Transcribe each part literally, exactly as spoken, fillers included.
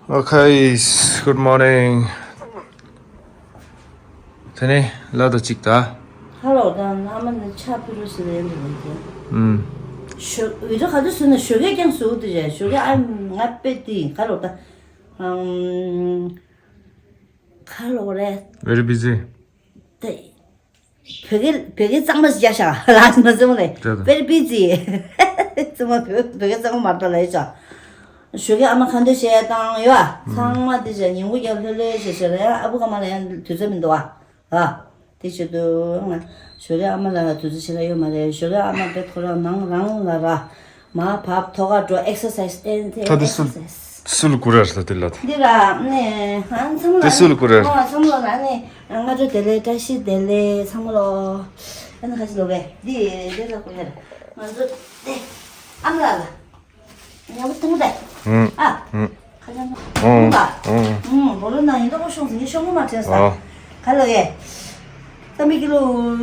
Okay, good morning. དེ་ནས་ལ་དང་གཅིག་ད། ཧ་ལོ་ད་ཨ་མ་ནི་ཕྱག་ཕུལ་རོགས་ཟེར་ཡ་འདུག་ལ་ཀྱང་། ཨུམ། ཞོ་འོས་འདྲ་ག་དུས་ཟེར་ན་ཞོ་ཁས་ཀྱང་བཟོ་འདུག་ཡ། ཞོ་ཁས་ཨ་ང་དཔེ་དེ་ཧ་ལོ་ད། ཨམ། ཁ་ལོ་རེད། Very busy. དེ། བོད་སྐད་བོད་སྐད་གཙང་མ་ཞིག་རྒྱག་ཤག་ལགས་མ་བཙུན་མོ་ལས། ད་ད། Very busy. བཙུན་མོ་བོད་བོད་སྐད་གཙང་མ་མ་རེད་ལ་ཡོད་ཅག་ཞོ་ཁས་ཨ་མ་ཁ་འདོན་བྱས་བཏང་ཡོད་ཨ། ཚང་མ་དེ་བྱས་ཉིན་གུང་རྒྱབ་ལྷོད་ལྷོད་བྱས་བྱས་ལ་ཡང་ཨ་བུ་ཀ་མ་ལ་ཡང་དུས་ཚོད་མི་འདུག་ཨ། ཨ། དེ་བྱེད་དུས་ང་ཞོ་ཁས་ཨ་མ་ལ་དུས་ཚོད་བྱེད་ལ་ཡོད་མ་རེད། ཞོ་ཁས་ཨ་མ་དཔེ་ཁོ་རང་ནང་རང་ལ་ར། མར་བབས་ཐོག་ཁར་འགྲོ་exercise ཨེ་དེ་ད་དེ་སུ་exercise. སུ་ལ་བསྐུར་ར་ཟེར་དེ་ལ་དེ། འདི་ར་ནས་ང་ཚང་མ་དེ་སུ་ལ་བསྐུར་ར། ཨོ་ཚང་མ་ལ་ནས་སྔ་དྲོ་བདེ་ལེགས་བཀྲ་ཤིས་བདེ་ལེགས་ཚང་མ་ལོ། ཨ་ནི་ཁ་ཅིག་ལོ་བས་འདི་འདི་ལ་བསྐུར་ཡ་ར་ང་ཚོ་དེ་ཨ་མ་ལ་ལ་ཉལ་པོ་ཐུང་དེ། ཨུང་། ཨ། ཨུང་། ཁ་ཅང་ཨུང་། ཨུང་། ཨུང་། ཨུང་། བོ་ལོ་ན་ཡིན་ཏོ་ཤོང་ཟིན་ཤོང་གི་མ་དྲན་ས། ཨ། ག་ལ་གས། རྩམ་པའི་ཀི་ལོ་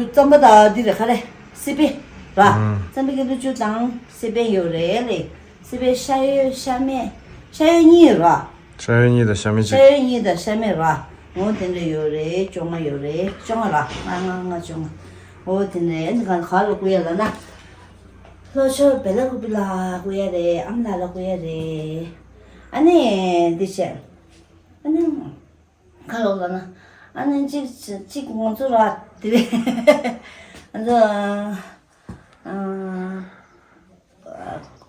རྩམ་པ་དང་འདི་རེད་ག་རེ། སི་པན་ར། ཨུང་། རྩམ་པའི་ཀི་ལོ་བཅུ་དང་སི་པན་ཡོད་རེད་ལེ། སི་པན་ཤ་ཡོད་ཤ་མེད། ཤ་ཡོད་གཉིས་ཡོད་ར། ཤ་ཡོད་གཉིས་དང་ཤ་མེད་ཤ་གཅིག་ཡོད་གཉིས་དང་ཤ་མེད་ར། འོ་དེ་འདྲ་ཡོད་རེད། བཅོ་ལྔ་ཡོད་རེད། བཅོ་ལྔ་ར། ལྔ་ལྔ་ལྔ་བཅོ་ལྔ། འོ་དེ་འདྲ་ཨ་ནི་ག་ག་ལ་བསྐུར་ཡ་ལ་ན། ལྷོ་ཕྱོགས་བེ་ལ་ཀུ་པི་ལ་བསྐུར་ཡ་རེད། ཨ་མ་ལགས་ལ་བསྐུར་ཡ་རེད། ཨ་ནི་འདི་བྱས། ཨ་ནི། ག་ལ་ལ་ན། ཨ་ནི་གཅིག་གཅིག་ང་ཚོ་ར་དེ་རེད། ང་ཚོ་ཨ་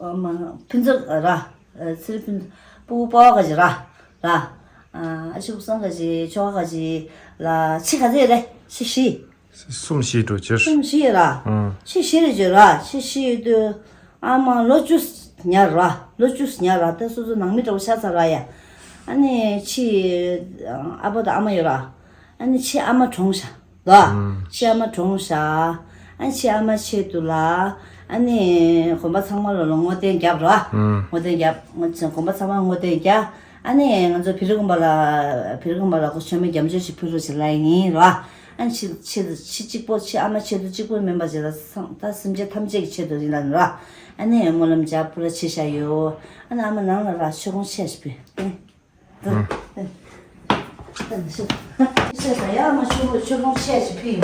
ཨ་མ་ཕུན་ཚོགས་ར། ཨ་ཚེ་རིང་ཕུན་ཚོགས་སྤུ་གུ་པ་ཕ་ག་ཅིག་ར། ར། ཨ་ཨ་ཤུག་སང་ག་ཅིག་ཆོ་ག་ག་ཅིག་ལ་ཕྱི་ག་ཚོད་རེད་ཕྱི་བཞི། གསུམ་བཞི་འགྲོ་ཕྱིར། གསུམ་བཞི་ར། ཨང་། ཕྱི་བཞི་རེད་ཅེ་ར། ཕྱི་བཞི་ཡོད་དུས་ཨ་མ་ལོ་བཅུ་ཉར་ར། ལོ་བཅུ་ཉར་ར། ད་སོ་སོ་ནང་མི་འདྲ་བོ་ཤ་ཚ་ར་ཡ། ཨ་ནི་ཕྱི་ཨ་ཕ་དང་ཨ་མ་ཡོད་ར། ཨ་ནི་ཕྱི་ཨ་མ་གྲོངས་ཤག་ལ། ཨང་། ཕྱི་ཨ་མ་གྲོངས་ཤག་ཨ་ནི་ཕྱི་ཨ་མ་ཆེད་དུ་ལ། ཨ་ནི་དགོན་པ་ཚང་མ་ལ་ལ་བསྔོ་རྟེན་བརྒྱབ་ར། ཨང་། བསྔོ་རྟེན་བརྒྱབ། དགོན་པ་ཚང་མ་བསྔོ་རྟེན་བརྒྱབ། ཨ་ནི་ང་ཚོ་བེ་རི་དགོན་པ་ལ་བེ་རི་དགོན་པ་ལ་ཁོ་མཆོད་མེ་རྒྱ་མཆོད་ཅིག་ཕུལ་རོགས་ཞེས་ལབ་ཡིན་ར། ཨ་ནི་ཕྱི་ཕྱི་ཕྱི་གཅིག་པོ་ཕྱི་ཨ་མ་ཆེད་དུ་གཅིག་པོ་མིན་པ་ཞིག་ལ་སང་ད་སེམས་ཅན་ཐམས་ཅད་ཀྱི་ཆེད་དུ་ཡིན་ལ་ནི་ར། ཨ་ནི་སྨོན་ལམ་རྒྱག་ཕུལ་ར་ཆེ་ཤ་ཡོད། ཨ་ནི་ཨ་མ་ནང་ལ་ར་མཆོད་ཀོང་ཆེ་ཞིག་ཕུལ། ཨ་ནི་ཨ་མ་མཆོད་ཀོང་མཆོད་ཀོང་ཆེ་ཞིག་ཕུལ་ཡིན་པ།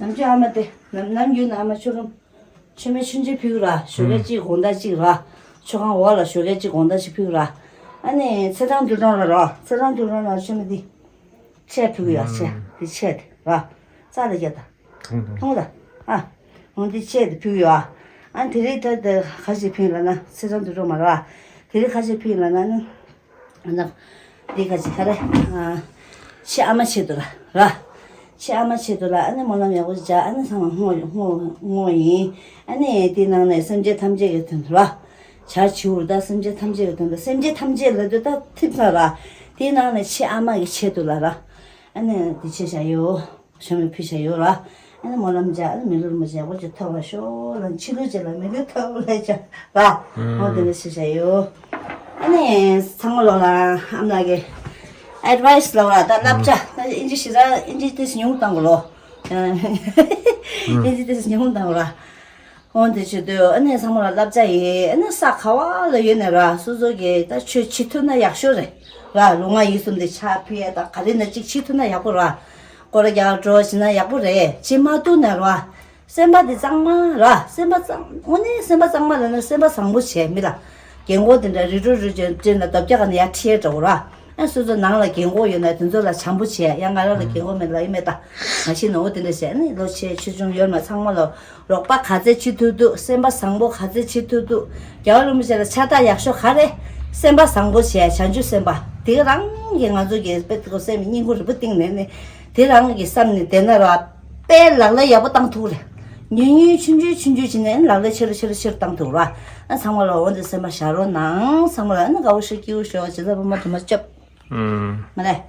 ཨ་ནི་ཨ་མ་དེ་ནམ་རྒྱུན་ཨ་མ་མཆོད་ཀོང་། མཆོད་མེ་ཆུང་ཆུང་ཕུལ་ར། ཞོགས་ཀས་གཅིག་དགོང་དག་གཅིག་ར། མཆོད་ཁང་འོག་ལ་ཞོགས་ཀས་གཅིག་དགོང་དག་གཅིག་ཕུལ་ར། ཨ་ནི་ཚེ་ཐང་དུད་འགྲོ་ལ་ར། ཚེ་ཐང་དུད་འགྲོ་ལ་མཆོད་མེ་འདི་ཆེ་ཕུལ་ཡ་ཆེ། འདི་ཆེ་དེ་ར། རྩ་ལ་རྒྱ་ད། ཐུང་ད། ཨ། འོ་འདི་ཆེ་དེ་ཕུལ་ཡོད་ཨ། ཨ་དེ་རིང་ད་ད་ག་ཞིག་ཕུལ་ལ་ན་ཚེ་ཐང་དུད་འགྲོ་མ་ར། དེ་རིང་ག་ཞིག་ཕུལ་ལ་ན་ནི། ཨ་ན། འདི་ག་ཅི་ག་རེ། ཨ། ཕྱི་ཨ་མ་ཆེད་དུ་ལ་ར། ཕྱི་ཨ་མ་ཆེད་དུ་ལ་ཨ་ནི་སྨོན་ལམ་ཡག་པོ་ཅིག་བྱ། ཨ་ནི་ཚང་མ་བསྔོ་བསྔོ་བསྔོ་ཡིན། ཨ་ནི་དེའི་ནང་ནས་སེམས་ཅན་ཐམས་ཅད་ཀྱི་དོན་དུ་ལ། བྱ་བྱིའུར་ད་སེམས་ཅན་ཐམས་ཅད་ཀྱི་དོན་དུ་སེམས་ཅན་ཐམས་ཅད་ལ་དུ་ད་ཐིམ་ཚར་ལ། དེའི་ནང་ནས་ཕྱི་ཨ་མ་གི་ཆེད་དུ་ལ་ར། ཨ་ནི་དེ་ཆེ་བྱ་ཡོད། ཞོ་མི་ཕི་ཤ་ཡོད་ར། ཨ་ནི་སྨོན་ལམ་བྱ། ཨ་ནི་མི་ལུས་མི་བྱ་བོ་ཅིག་ཐོབ་པ་ཤོག་ལ་ཕྱི་ལུས་ཅིག་ལ་མི་ལུས་ཐོབ་ལ་བྱ་ར། ཨོ་དེ་འདྲ་ཞིག་བྱ་ཡོད། ཨ་ནི་ཚང་མ་ལོ་ལ་ཨམ་ལགས་ཀྱི་ཨེ་ཌི་ཝའི་སི་ལ་བ་ད་བསླབ་བྱ་ད་ཨིན་ཇི་ཞིག་ར། ཨིན་ཇི་ཏིས་ཉུང་བཏང་གོ་ལོ། ཨིན་ཇི་ཏིས་ཉུང་བཏང་གོ་ར། འོན་ཏེ་བྱེད་དུས་ཨ་ནི་ཚང་མ་ལ་བསླབ་བྱ་ཡིན། ཨ་ནི་ས་ག་བ་ལ་ཡོད་ནས་ར་སོ་སོ་གི་ད་ཆོས་བྱེད་ཐུབ་ན་ཡག་ཤོས་རེད་ར། ལུས་ངག་ཡིད་གསུམ་དེ་ཕྱག་ཕུལ་ཡ་ད་ག་རེ་ན་གཅིག་བྱེད་ཐུབ་ན་ཡག་པོ་ར། སྐོར་ར་རྒྱག་འགྲོ་བྱེད་ན་ཡག་པོ་རེད། བྱེད་མ་ཐུབ་ན་ར་སེམས་པ་དེ་གཙང་མ་ར། སེམས་པ་གཙང་དངོས་གནས་སེམས་པ་གཙང་མ་ལ་ན་སེམས་པ་བཟང་པོ་བྱས་མི་ལ་རྒན་གོག་དེ་འདྲ་རི་ཁྲོད་རི་ཁྲོད་ཅན་ལ་རྡོ་བརྒྱ་ག་ནས་ཡར་ཁྲིད་འགྲོ་ར། ཨ་སོ་སོ་ནང་ལ་རྒན་གོག་ཡོད་ན་དེ་ཚོ་ལ་བྱམས་པོ་བྱས། ཡང་ང་རང་ལ་རྒན་གོག་མེད་ལ་ཡིན་མེད་ད། ང་ཤི་ནོ་དེ་འདྲ་བྱས་ནི་ལོ་ཆེ་ཆེ་ཆུང་ཡོད་མ་ཚང་མ་ལ་རོགས་པ་ག་ཚད་བྱེད་ཐུབ་ཐུབ། སེམས་པ་བཟང་པོ་ག་ཚད་བྱེད་ཐུབ་ཐུབ། རྒྱལ་བ་རིན་པོ་ཆེ་ལ་ཕྱག་རྟགས་ཡག་ཤོས་ག་རེ། སེམས་པ་བཟང་པོ་བྱས་བྱང་ཆུབ་སེམས་དཔའ་དེ་ག་རང་གིས་ང་ཚོ་གི་དཔེ་ཐུག་སེམས་སྙིང་ཁུང་རུས་པ་གཏིང་ནས་ནི་དེ་རང་གིས་བསམ་ནས་བསྡད་ན་ར་དཔེ་ལག་ལེན་ཡག་པོ་བཏང་ཐུབ་རེད། ཉུང་ཉུང་ཆུང་ཆུང་ཆུང་ཆུང་བྱས་ནས་ལག་ལེན་ཆེ་རུ་ཆེ་རུ་ཆེ་རུ་བཏང་ཐུབ་ར། ཨ་ཚང་མ་ལ་འོ་འདི་སེམས་པ་བཞག་རོགས་གནང་། ཚང་མ་ལ་ཨ་ནི་དགའ་བོ་ཤོག་སྐྱིད་པོ་ཤོག་བྱེད་ས་ཕ་མ་དུ་མ་སྐྱོབ། ཨུམ། མ་རེད།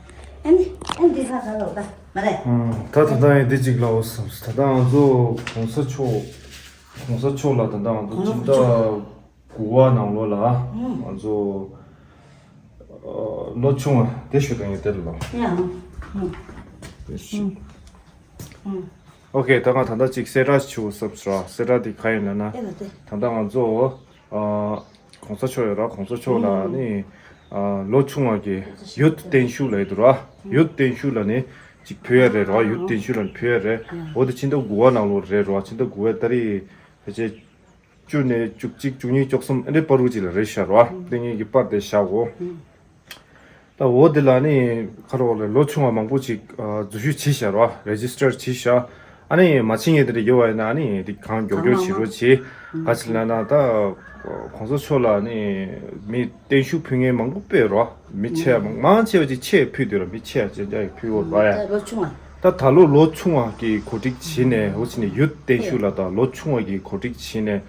ཨ་ནི་ཨ་ནི་འདི་ཁ་ཁ་ལོག་ད་མ་རེད། ཨུམ། ད་ད་ལྟ་ཡང་འདི་གཅིག་ལབ་བསམ། ད་ལྟ་ང་ཚོ་གོང་ས་མཆོག་གོང་ས་མཆོག་ལ་ད་ལྟ་ང་ཚོ་གོང་ས་སྤྱི་ཟླ་དགུ་པ་ནང་ལོགས་ལ་ཨུམ། ང་ཚོ་ཨ་ལོ་ཆུང་བ་དེ་ཞུ་དང་ཡོད་དེ་ལ། ཡང་ཨུམ། ཨོ་ཁེ། ད་ང་ད་ལྟ་ཅིག་གསལ་བསྒྲགས་ཞུ་བསམ་སོང་ར། གསལ་བསྒྲགས་དེ་ག་ཡིན་ལབ་ན། ད་ལྟ་ང་ཚོ་ཨ་གོང་ས་མཆོག་ཡོད་ར། གོང་ས་མཆོག་ལ་ནི་ཨ་ལོ་ཆུང་བ་གི་ཡུཐ་བརྟན་བཞུགས་ལབ་ཡོད་ར། ཡུཐ་བརྟན་བཞུགས་ལ་ནི་ཅིག་ཕུལ་ཡ་རེད་ར། ཡུཐ་བརྟན་བཞུགས་ལ་ནི་ཕུལ་ཡ་རེད། འོ་དེ་ཕྱི་ཟླ་དགུ་པ་ནང་ལོགས་རེད་ར། ཕྱི་ཟླ་དགུ་པའི་ཏ་རིག་ཕལ་ཆེར་བཅུ་ནས་བཅུ་གཅིག་བཅུ་གཉིས་བཅུ་གསུམ་ཨ་འདྲའི་བར་དུ་ཅིག་ལ་རེད་ཤག་ར། དེ་ངེད་ཀྱི་པར་དེ་བཞག་གོ། ད་འོ་དེ་ལ་ནི་ཁ་རོག་ལ་ལོ་ཆུང་བ་མང་པོ་ཅིག་ཨ་འཛུལ་ཞུགས་བྱས་ཤག་ར། རེ་ཇི་སི་ཊར་བྱས་ཤག་ཨ་ནི་མ་ཕྱིན་མཁན་དེ་འདྲ་ཡོད་པ་ཡིན་ན་ཨ་ནི་དེ་གང་མགྱོགས་མགྱོགས་བྱེད་རོགས་བྱེད། ག་ཅི་ལབ་ན་ད་གོང་ས་མཆོག་ལ་ནི་མི་བརྟན་བཞུགས་ཕུལ་མཁན་མང་པོ་དཔེ་ར། མི་ཆེ་བ་མང་ཆེ་བ་ཅིག་ཆེད་ཕུལ་དུས་ར། མི་ཆེ་བ་ཅིག་ཅག་ཕུལ་འོ་ར་ཡ། ད་ལོ་ལོ་ཆུང་བ་གི་གོ་སྒྲིག་བྱས་ནས་འོ་ཕྱིན་ནས་ཡུཐ་བརྟན་བཞུགས་ལ་ད་ལོ་ཆུང་བ་གི་གོ་སྒྲིག་བྱས་ནས་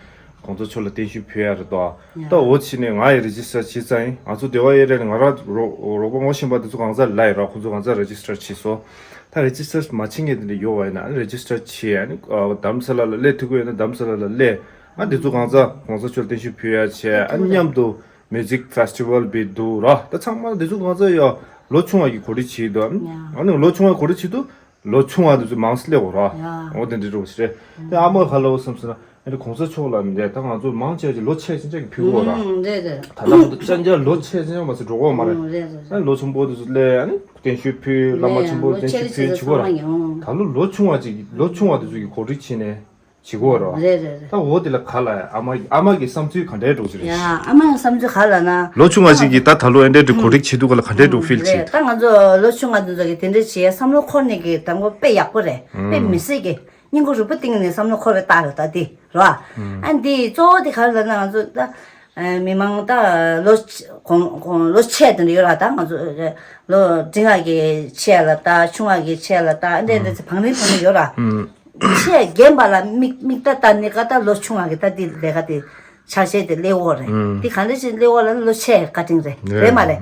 གོང་ས་མཆོག་ལ་བརྟན་བཞུགས་ཕུལ་ཡ་རེད་དོ། ད་འོ་ཕྱིན་ནས་ང་ཡི་རེ་ཇི་སི་ཊར་བྱས་ཙང་ཡིན། ང་ཚོ་སྡེ་བ་ཨེ་རི་ཡ་ནས་ང་རང་རོགས་རོགས་པ་ངོ་ཤེས་པ་དེ་ཚོ་གང་ཚ་ལ་ཡི་ར། ཁོང་ཚོ་གང་ཚ་རེ་ཇི་སི་ཊར་བྱས་སོང་། ད་རེ་ཇི་སི་ཊར་མ་བྱེད་མཁན་དེ་འདྲ་ཡོད་པ་ཡིན་ན་ཨ་ནི་རེ་ཇི་སི་ཊར་བྱས། ཨ་ནི་ཨ་རྡ་རམ་ས་ལ་ལ་སླེབས་ཐུབ་ཀྱི་ཡོད་ན་རྡ་རམ་ས་ལ་ལ་སླེབས། ཨ་དེ་ཚོ་གང་ཚ་གོང་ས་མཆོག་ལ་བརྟན་བཞུགས་ཕུལ་ཡ་བྱས། ཨ་ནི་མཉམ་དུ་མིའུ་ཛིག་ཕེ་སི་ཊི་བལ་བྱས་འདུག་ར། ད་ཚང་མ་དེ་ཚོ་གང་ཚ་ཡ་ལོ་ཆུང་བ་གི་གོ་སྒྲིག་བྱས་འདུག་ཨ་ནི་ལོ་ཆུང་བ་གོ་སྒྲིག་བྱས་འདུག་ལོ་ཆུང་བ་དེ་ཚོ་མང་སེ་སླེབས་འོ་ར། ཡ། འོ་དེ་འདྲ་རེད་ཤག་དེ་ཨ་མ་ག་ལབ་བསམ་སོང་ན། ཨ་ནི་གོང་ས་མཆོག་ལ་མི་འདྲ། ད་ང་ཚོ་མང་ཆེ་བ་ཅིག་ལོ་ཆེ་ཆུང་ཅག་གིས་ཕུལ་གོ་ར། ཨུམ། རེད་རེད། ད་ལྟ་ང་ཚོ་ཅན་ཅག་ལོ་ཆེ་ཆུང་ཅག་མ་ཚད་འགྲོ་གོ་མ་རེད། ཨུམ། རེད་རེད། ཨ་ནི་ལོ་ཆུང་པོ་དེ་ཚོ་སླེབས། ཨ་ནི་བརྟན་བཞུགས་ཕུལ། བླ་མ་ཆེན་པོ་བརྟན་བཞུགས་ཕུལ་བྱེད་གོ་ར། ད་ལོ་ལོ་ཆུང་བ་ཅིག་ལོ་ཆུང་བ་དེ་ཚོ་གིས་གོ་སྒྲིག་བྱས་ནས་བྱེད་གོ་ར། རེད་རེད་རེད། ད་འོ་དེ་ལ་ག་ལ་ཨ་མ་ཨ་མ་གི་བསམ་ཚུལ་ག་འདྲའི་འགྲོ་གི་རེད། ཡ། ཨ་མ་གི་བསམ་ཚུལ་ག་ལ་ན། ལོ་ཆུང་བ་ཅིག་གིས་ད་ད་ལོ་ཨེ་འདྲའི་འདྲ་གོ་སྒྲིག་བྱེད་འདུག་ག་ལ་ག་འདྲའི་འགྲོ་ཕིལ་བྱེད། ད་ང་ཚོ་ལོ་ཆུང་བ་འདི་ཚོ་གིས་དེ་འདྲ་བྱས་བསམ་བློ་འཁོར་ནས་གི་དང་པོ་དཔེ་ཡག་པོ་རེད། དཔེ་མི་སྲིད་གི་སྙིང་ཁུང་རུས་པ་གཏིང་ནས་བསམ་བློ་འཁོར་བའི་རྟགས་རེད་ད་དེ་ར། ཨ་འདི་གཙོ་བོ་དེ་ག་རེ་ལབ་ན་ང་ཚོ་ད་མི་མང་ད་ལོ་གོང་གོང་ལོ་ཆེ་དེ་འདྲ་ཡོད་ར། ད་ང་ཚོ་ལོ་འབྲིང་བ་གི་ཆེ་ལ་ད་ཆུང་བ་གི་ཆེ་ལ་ད་འདྲ་འདྲ་ཚེ་བང་རིམ་བང་རིམ་ཡོད་ར། ཆེ་རྒན་པ་ལ་མིག་མིག་ལྟ་ལྟ་ནི་ཀ་ད་ལོ་ཆུང་བ་གི་ད་དེ་ལས་ཀ་དེ་ཆ་ཤས་དེ་སླེབས་འོ་རེད། དེ་ག་འདྲ་ཞིག་སླེབས་འོ་ལ་ལོ་ཆེ་བཀའ་དྲིན་རེད། རེད་མ་རེད།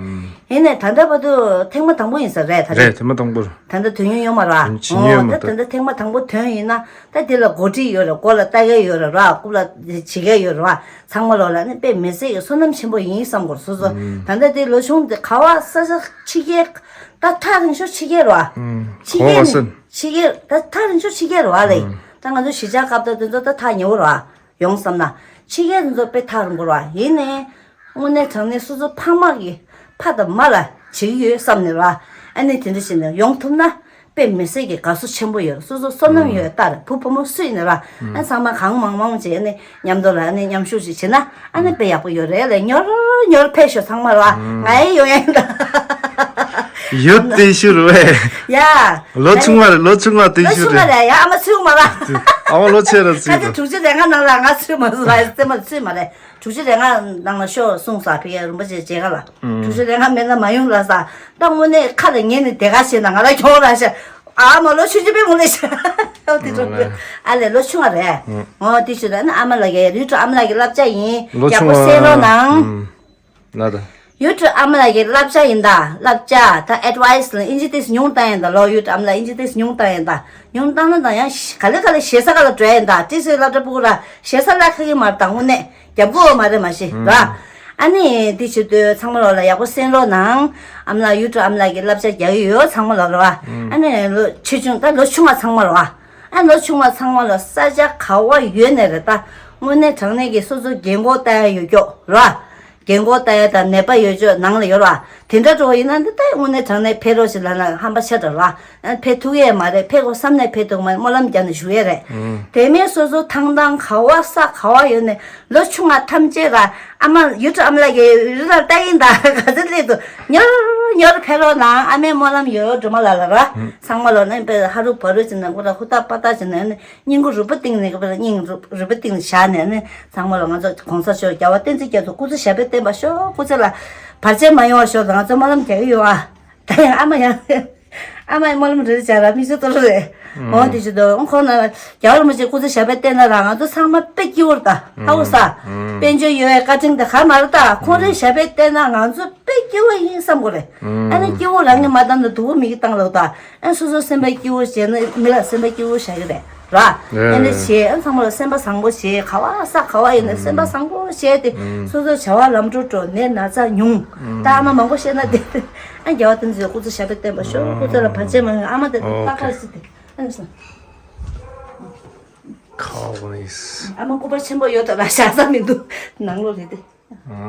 ཡིན་ནའི་ད་ལྟ་བར་དུ་ཐེངས་མ་དང་པོ་ཡིན་ས་རེད་ད་རེད། རེད། ཐེངས་མ་དང་པོ་རེད། ད་ལྟ་དོན་ཡོད་ཡོད་མ་ར། ཕྱིན་ཡོད་མ་ད་ད་ལྟ་ཐེངས་མ་དང་པོ་དོན་ཡིན་ན་ད་དེ་ལ་འགོ་ཁྲིད་ཡོད་རེད། མགོ་ལ་ལྟ་མཁན་ཡོད་རེད་ར། རྐུབ་ལ་བྱེད་མཁན་ཡོད་རེད་བ། ཚང་མ་ལོ་ལ་ནི་དཔེ་མི་སྲིད་ཀྱི་བསོད་ནམས་ཆེན་པོ་ཡིན་བསམ་དགོས་སོ་སོ། ད་ལྟ་དེ་ལོ་ཆུང་དེ་ག་བ་ས་ས་ཕྱི་རྒྱལ་ད་ཐག་རིང་ཤོས་ཕྱི་རྒྱལ་རེད་བ། ཕྱི་རྒྱལ་ནི་ཕྱི་རྒྱལ་ད་ཐག་རིང་ཤོས་ཕྱི་རྒྱལ་རེད་བ་ལེ། ད་ང་ཚོ་གཞིས་ཆགས་སྐབས་ད་དེ་ཚོ་ད་ཐག་ཉེ་བོ་རེད་བ། ཡོང་བསམ་ན། ཕྱི་རྒྱལ་དེ་ཚོ་དཔེ་ཐག་རིང་པོ་རེད་བ། ཡིན་ནའི་དངོས་གནས་དྲང་གནས་སོ་སོ་ཕ་མ་གི་ཕ་དང་མ་ལ་བྱེད་ཀྱི་ཡོད་བསམ་ནས་ར། ཨ་ནི་དེ་འདྲ་བྱས་ནས་ཡོང་ཐུབ་ན་དཔེ་མི་སྲིད་ཀྱི་དགའ་བསུ་ཆེན་པོ་ཡོད། སོ་སོ་བསོད་ནམས་ཡོད་ལྟར་བུ་བུ་མོ་སུ་ཡིན་ནས་ར། ཨ་ཚང་མ་གང་མང་མང་བྱས་ནས་མཉམ་དུ་ལ་ཨ་ནི་མཉམ་ཞུགས་ཤིག་བྱས་ན་ཨ་ནི་དཔེ་ཡག་པོ་ཡོད་རེད་ལ། ཉོར་ཉོར་ཕེབས་ཤོག་ཚང་མ་ར། ང་ཡི་ཡོང་ཡ་ཡིན་ད། ཡོད་དེ་ཤུ་རུ་བས། ཡ། ལོ་ཆུང་བ་རེད། ལོ་ཆུང་བ་དེ་ལོ་ཤུ་ཆུང་བ་རེད། རེད་ཡ། ཨ་མ་ཚུགས་མ་ར། ཨ་མ་ལོ་ཆེ་ར་ད་ཚུགས་ལྟ་དྲུག་ཅུ་རེ་ལྔ་ནང་ལ་ང་ཚུད་མ་སོང་། ཨ་རྩེ་མ་ཚུད་མ་རེད། དྲུག་ཅུ་རེ་ལྔ་ནང་ལ་ཤོག་གསུངས་ས་ཕི་ཡ་རིན་པོ་ཆེ་མཇལ་ཁ་ལ། དྲུག་ཅུ་རེ་ལྔ་མེད་ན་མ་ཡོང་ལ་ས། ད་དངོས་གནས་ཁ་ལ་ཉན་ནས་དེ་ག་བྱས་ན་ང་ལ་གྱོང་ར་ཤ། ཨ་མ་ལོ་ཆུང་ཆུང་པའི་ངོ་ལས་ཤ། ཨོ་དེ་ཚོ་ཨ་ལས་ལོ་ཆུང་བ་རེད། ཨོ་དེ་ཚོ་ད་ནི་ཨ་མ་ལགས་ཀྱི་རུས་ཀྲུ་ཨ་མ་ལགས་ཀྱི་བསླབ་བྱ་ཡིན། ལོ་ཡག་པོ་ཆུང་བ་གསན་རོགས་གནང་། ལ་ད། ཡུ་ཊུབ་ཨ་མ་ལགས་ཀྱི་བསླབ་བྱ་ཡིན་ད། བསླབ་བྱ་ད་ཨེ་ཌི་ཝའི་སི་ལ་ཨིན་ཇི་ཏིས་ཉུང་བཏང་ཡིན་ད་ལོ། ཡུ་ཊུབ་ཨ་མ་ལགས་ཨིན་ཇི་ཏིས་ཉུང་བཏང་ཡིན་ད། ཉུང་བཏང་ན་ད་ཡང་ག་ལེ་ག་ལེ་ཞེ་ས་ག་ལ་འགྲོ་ཡིན་ད། ཏིས་སི་སློབ་གྲྭ་ཕྲུ་གུ་ར་ཞེ་ས་ལ་ཁ་གི་མར་དང་དངོས་གནས་རྒྱབ་གོ་མ་རེད་མ་ཤི་ར། ཨ་ནི་འདི་བྱེད་དུས་ཚང་མ་ལོ་ལ་ཡག་པོ་གསན་རོགས་གནང་། ཨ་མ་ལགས་ཡུ་ཊུབ་ཨ་མ་ལགས་ཀྱི་བསླབ་བྱ་རྒྱག་གི་ཡོད་ཚང་མ་ལོ་ར། ཨ་ནི་ལོ་ཆེ་ཆུང་ད་ལོ་ཆུང་བ་ཚང་མ་ར། ཨ་ལོ་ཆུང་བ་ཚང་མ་ལ་ས་ཆ་ག་བ་ཡོད་ནས་རེད་ད། དངོས་གནས་དྲང་གནས་ཀྱི་སོ་སོ་རྒན་གོག་ལྟ་ཡ་ཡོད་ཀྱོག་ར། རྒན་གོག་ལྟ་ཡ་དང་ནད་པ་ཡོད་ཀྱོག་ནང་ལ་ཡོད་ར། དེ་འདྲ་འགྲོ་བ་ཡིན་ན་འདི་ལྟ་དངོས་གནས་དྲང་གནས་ཕེབས་རོགས་ཞེས་ལབ་ན་ཧམ་པ་ཆེ་དྲགས་ར། ཨ་ཕེབས་ཐུབ་ཡས་མ་རེད། ཕེབས་དགོས་བསམ་ནས་ཕེབས་ཐུབ་མ་རེད། སྨོན་ལམ་རྒྱབ་ནས་བཞུགས་ཡས་རེད། དེ་མིན་སོ་སོ་ཐང་ཐང་ག་བ་ས་ག་བ་ཡོད་ནས་ལོ་ཆུང་བ་ཐམས་ཅད་ར་ཨ་མ་ཡུ་ཊུབ་ཨ་མ་ལགས་ཀྱི་རི་ལ་ལྟ་ཡིན་ད་ག་ཚོད་སླེབས་འདུག་ཉོར་ཉོར་ཕེབས་རོགས་གནང་། ཨ་མའི་སྨོན་ལམ་ཡོད་སྒྲོལ་མ་ལགས་ལ་ར། ཚང་མ་ལོ་ནས་དཔེ་ཧ་རུ་བ་རུ་ཅི་ན་ཀུ་ར་ཧུ་ཏ་པ་ཏ་ཅི་ན་ནི་སྙིང་ཁུ་རུས་པ་གཏིང་ནས་ཀུ་ར་སྙིང་རུས་རུས་པ་གཏིང་ནས་བཞག་ནས་ནི་ཚང་མ་ལོ་ང་ཚོ་གོང་ས་མཆོག་རྒྱལ་བ་བསྟན་འཛིན་རྒྱ་མཚོ་སྐུ་ཚེ་ཞབས་པད་བརྟན་པ་ཤོག་སྐུ་ཚེ་ལ་བར་ཆད་མ་ཡོང་བ་ཤོག་ང་ཚོ་སྨོན་ལམ་རྒྱག་གི་ཡོད་ཨ། ད་ཡང་ཨ་མ་ཡང་ཨ་མ་ཡང་སྨོན་ལམ་རེ་རེ་བྱ་ར་མི་ཚེ་ཏོ་རེ་རེད། འོ་དེ་བཞིན་དུ་ཁོང་ན་རྒྱལ་བ་རིན་པོ་ཆེ་སྐུ་ཚེ་ཞབས་པད་བརྟན་ན་ར་ང་ཚོ་ཚང་མ་དཔེ་སྐྱིད་པོ་རེད་ད། ཧ་གོ་ས། དཔལ་འབྱོར་ཡོད་པའི་བཀའ་དྲིན་དེ་ག་མ་རེད་ད། ཁོང་རེ་ཞབས་པད་བརྟན་ན་ང་ཚོ་དཔེ་སྐྱིད་པོ་ཡིན་བསམ་དགོས་རེད། ཨ་ནི་སྐྱིད་པོ་རང་གིས་མ་བཏང་ན་སྡུག་པོ་མི་གིས་བཏང་ལོག་ད། ཨ་སོ་སོ་སེམས་པ་སྐྱིད་པོ་བྱས་ན་མི་ལ་སེམས་པ་སྐྱིད་པོ་བྱ་གི་རེད་ར། ཨ་ནི་བྱས་ཨ་ཚང་མ་ལ་སེམས་པ་བཟང་པོ་བྱས། ག་བ་ས་ག་བ་ཡིན་ན་སེམས་པ་བཟང་པོ་བྱས་ཏེ་སོ་སོ་བྱ་བ་ལམ་འགྲོ་འགྲོ་ནད་ན་ཚ་ཉུང་། ད་ཨ་མ་མང་པོ་བཤད་ན་དེ་ ཨ་རྒྱལ་བ་བསྟན་འཛིན་སྐུ་ཚེ་ཞབས་པད་བརྟན་པར་ཤོག་སྐུ་ཚེ་ལ་བར་ཆད་མ་ཡོང་། ཨ་མ་དེ་ཨོ་ཏག་ཏག་ཁེ། སི་དེ་ཨ་ནི་སོང་། ཁ་བ་ནི་སི། ཨ་མ་སྐུ་པར་ཆེན་པོ་ཡོད་དོ་ལ་བཞག་ས་མི་འདུག་ནང་ལོགས་རེད་དེ།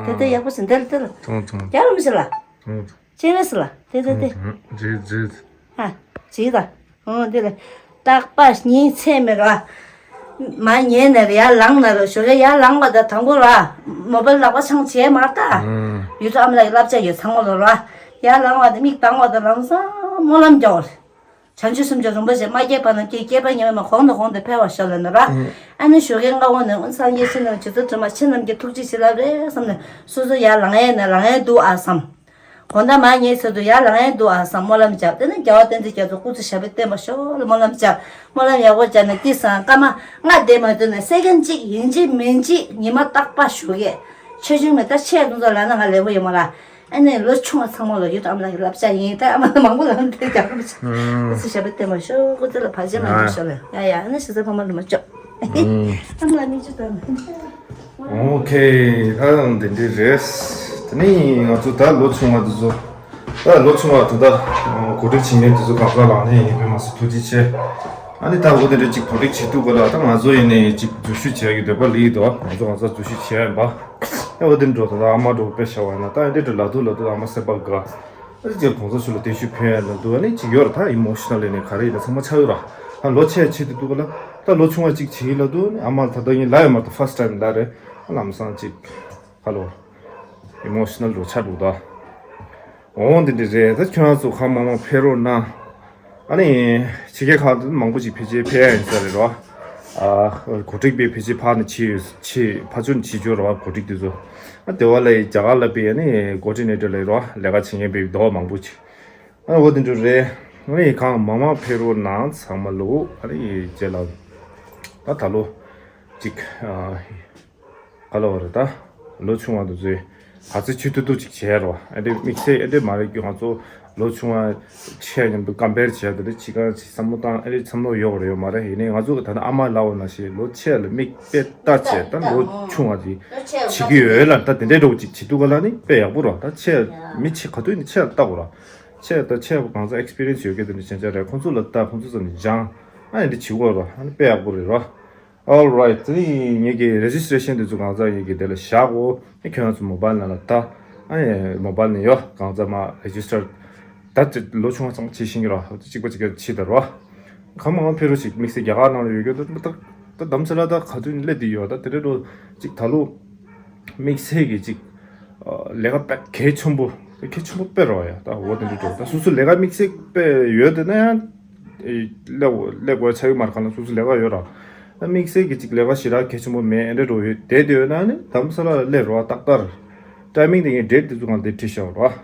དེ་དེ་ཡག་པོ་ཞིག་འདེར་དེ་ལ། ཐུང་ཐུང་། རྒྱ་རམ་ཞིག་ལ། ཐུང་ཐུང་། ཅེ་རེ་སི་ལ་དེ་དེ་དེ། ཐུང་ཐུང་། རེད་རེད། ཨ། ཇི་ད། ཨོ་དེ་ལ། རྟག་པ་ཉིན་མཚན་མེད་ར། མ་ཉལ་ནས་ཡར་ལངས་ན་ར་ཞོགས་ཀས་ཡར་ལངས་པ་དང་དང་པོ་ར། མོ་བལ་ལག་པ་འཆང་བྱས་མར་ལྟ། ཨང་། ཡུལ་ཚོ་ཨ་མ་ལགས་ཀྱི་བསླབ་བྱ་ཡོད་ཚང་མ་ལོ་ར། ཡར་ལངས་པ་དང་མིག་གདངས་པ་དང་ལམ་སང་སྨོན་ལམ་རྒྱག་པ་རེད། བྱང་ཆུབ་སེམས་མཆོག་རིན་པོ་ཆེ་མ་སྐྱེས་པ་རྣམས་སྐྱེས། སྐྱེས་པ་ཉེ་བའི་མ་གོང་དུ་གོང་དུ་འཕེལ་བར་ཤོག་ལབ་ན་ར། ཨང་། ཨ་ནི་ཞོགས་ཀས་སྔ་བོ་ནས་སངས་རྒྱས་ཕྱི་ནང་རྗེ་བཙུན་སྒྲོལ་མ་ཕྱི་ནང་གི་ཐུགས་རྗེ་བྱིན་རླབས་རེད་བསམ་ནས་སོ་སོ་ཡར་ལངས་ཡས་ནས་ལངས་ཡས་འདུག་ཨ་བསམ། དགོང་དག་མ་ཉལ་ཚར་དུས་ཡར་ལངས་ཡས་འདུག་ཨ་བསམ་སྨོན་ལམ་བརྒྱབ། དེ་ནས་རྒྱལ་བ་བསྟན་འཛིན་རྒྱ་མཚོ་སྐུ་ཚེ་ཞབས་པད་བརྟན་པར་ཤོག་ལ་སྨོན་ལམ་བརྒྱབ། སྨོན་ལམ་ཡག་པོ་བརྒྱབ་ནས་ཏི་སང་སྐར་མ་ལྔ་བསྡད་མ་ཐུབ་ནས་སེ་ཀན་གཅིག་ཡིན་གཅིག་མིན་གཅིག་ཉི་མ་རྟག་པར་ཞོགས་ཀས་ཆོས་ཆུང་མེད་ད་ཆས་དུང་ཚོ་ལ་ན་ང་ལེགས་པོ་ཡོད་མ་ལ། ཨ་ནི་ལོ་ཆུང་བ་ཚང་མ་ལོ་ཡུལ་དུ་ཨ་མ་ལགས་ཀྱི་བསླབ་བྱ་ཡིན། ད་ཨ་མ་ལགས་མང་པོ་ལ་འདི་རྒྱག་རོགས་བྱེད། སྐུ་ཚེ་ཞབས་པད་བརྟན་པར་ཤོག་སྐུ་ཚེ་ལ་བར་ཆད་མ་ཡོང་ཤོག་ལ། ཡ་ཡ། ཨ་ནི་ཞེ་ས་ཕ་མ་ལ་མ་ལྕོག་ཨ་མ་ལགས་མིག་ཆུ་དང་། ཨོ་ཁེ། ད་འདི་འདྲ་རེད། དེ་ནི་ང་ཚོ་ད་ལོ་ཆུང་བ་འདི་ཚོ། ད་ལོ་ཆུང་བ་དེ་ད་གོ་སྒྲིག་བྱེད་མཁན་དེ་ཚོ་གང་ག་ལག་ནས་ཡིན་པས་མ་ཟད་ཐུགས་རྗེ་ཆེ། ཨ་ནི་ད་འོ་དེ་འདྲ་ཅིག་གོ་སྒྲིག་བྱེད་དུས་ག་ལ་ད་ང་ཚོ་ཡིན་ནའི་ཅིག་འཛུལ་ཞུགས་བྱེད་ཡག་གི་འདོད་པ་སླེབས་འདུག་ང་ཚོ་གང་ཟག་འཛུལ་ཞུགས་བྱེད་ཡག་ཡིན་པ། ཨ་འོ་དེ་འགྲོ་ད་ད་ཨ་མ་འགྲོ་དཔེ་ཤ་བ་ཡིན་ན་ད་ཨ་འདྲ་འདྲ་ལ་དུ་ལ་དུ་ཨ་མ་སེམས་པ་དགའ། ཨ་ཅེ་གོང་ས་ཞུ་ལ་དེ་ཞུ་ཕན་ལ་འདུག་ཨ་ནི་ཅིག་ཡོད་ར་ད་ཨི་མོ་ཤི་ནལ་ལས་ནས་ག་རེ་ཡིན་ན་ཚང་མ་ཆགས་ཡོད་ར། ཨ་ལོ་ཆེ་ཆེ་དུ་འདུག་ག་ལ་ད་ལོ་ཆུང་བ་ཅིག་བྱེད་ལ་འདུག་ཨ་མ་ད་ད་ཡིན་ལ་ཡོད་མ་ད་ཕ་སི་ཊི་ཊའིམ་ལ་རེད། ཨ་ལམ་སང་ཅིག་ཧ་ལོ། ཨི་མོ་ཤི་ནལ་རུ་ཆགས་འདུག་ད། འོ་འདི་འདྲ་རེད། ད་ཁྱོད་རང་ཚོ་གང་མང་མང་ཕེབས་རོགས་གནང་། ཨ་ནི། ཕྱི་རྒྱལ་ཁག་ཏུ་མང་པོ་ཅིག་ཕལ་ཆེར་ཕེབས་ཡ་ཡིན་ས་རེད་རོ། ཨ། གོ་སྒྲིག་པའི་ཕལ་ཆེར་ཕར་ནས་ཕྱི་ཕྱི་ཕར་ཚུར་ནས་ཕྱི་འབྱོར་རོ་གོ་སྒྲིག་དེ་ཚོ། ཨ་དེ་བ་ལ་རྒྱ་གར་ལ་པའི་ཨ་ནི་ཀོ་ཌི་ནེ་ཊར་ལ་རོ་ལས་ཀ་བྱེད་མཁན་པའི་རྡོ་མང་པོ་ཅིག་ཨ་འོ་དེ་འདྲ་རེད། ཨ་ནི་གང་མང་མང་ཕེབས་རོགས་གནང་ཚང་མ་ལོ། ཨ་ནི་རྗེས་ལ། ད་ད་ལོ། ཅིག་ཨ། ག་ལ་བ་རེད་ད། ལོ་ཆུང་བ་འདི་ཚོས་ག་ཚོད་ཆུ་ཏུ་ཏུ་ཅིག་བྱས་རོ། ཨེ་འདྲ་དམིགས་བསལ་ཨེ་འདྲ་མ་རེད་ཀྱི་ང་ཚོ་ལོ་ཆུང་བ་ཆེ་མཉམ་དུ་ཀམ་པེར་བྱས་དེ་འདྲ་ཅིག་ག་ཅིག་བསམ་བློ་བཏང་ཨེ་འདྲ་བསམ་བློ་ཡོད་རེད་ཡོད་མ་རེད། ཡིན་ནའི་ང་ཚོ་གི་ད་ནི་ཨ་མ་ལགས་འོ་ན་ཞེས་ལོ་ཆེ་ལ་མིག་དཔེ་ལྟ་བྱས་ད་ལོ་ཆུང་བ་ཅིག་བྱེད་ཀྱི་ཡོད་ལ་ད་དེ་འདྲའི་འགྲོ་ཅིག་བྱེད་དུས་ག་ལ་ནི་དཔེ་ཡག་པོ་རོ། ད་ཆེ་མི་ཆེ་ག་དུས་ནི་ཆེ་ལ་ལྟ་དགོས་རོ། ཆེ་ད་ཆེ་བ་གང་ཚ་ཨེག་སི་པི་རི་ཡན་སི་ཡོད་མཁན་དེ་འདྲ་བྱས་བྱས་རེད། ཁོང་ཚོ་ལ་ལྟ་ཁོང་ཚོ་ཚོ་ནི་སྦྱང་ཨ་ནི་འདི་བྱེད་དགོས་རོ། ཨ་ནི་དཔེ་ཡག་པོ་རེད་རོ། Alright། དེ་ནི་ངེད་ཀྱི་registration་དེ་ཚོ་གང་ཟག་ངེད་ཀྱི་དེ་ལ་བཞག་གོ་ཨེ་ཁྱོད་རང་ཚོ་མོ་བལ་ནང་ལ་ལྟ། ཨ་ནི་མོ་བལ་ནས་ཡོ་གང་ཟག་མ་register་ད་ཅི་ལོ་ཆུང་བ་ཚང་བྱེད་ཤེས་ཀྱི་རོ། གཅིག་པ་གཅིག་ག་བྱེད་ད་རོ། གང་མང་ཕེ་རོ་ཞིག་དམིགས་བསལ་རྒྱ་གར་ནང་ལ་ཡོད་རྒྱུ་ད་ད་ད་དམ་ཚིག་ལ་ད་ག་དུས་སླེབས་དེ་ཡོད་ད་དེ་རེད་རོ། གཅིག་ད་ལོ་དམིགས་བསལ་གྱི་གཅིག་ལས་ཀ་དཔེ་གལ་ཆེན་པོ་གལ་ཆེན་པོ་དཔེ་རོ་ཡ་ད་འོ་དེ་འདྲ་འགྲོ་ད་སོ་སོ་ལས་ཀ་དམིགས་བསལ་དཔེ་ཡོད་དེ་ན་ཡང་སླེབས་སླེབས་དགོས་ཆ་ཡོད་མ་རེད། གང་ལ་སོ་སོ་ལས་ཀ་ཡོད་ར། ད་དམིགས་བསལ་གྱི་ཅིག་ལས་ཀ་ཞེ་དྲག་གལ་ཆེན་པོ་མེད་ཨེ་འདྲ་འགྲོ་ཡོད་དེ་དེ་ཡོད་ན་ནི་དམ་ས་ལ་སླེབས་རོ་ཏག་ཏག་timing་དེ་ངས་date་དེ་ཚོ་གང་དེ་བྲིས་བཞག་རོ།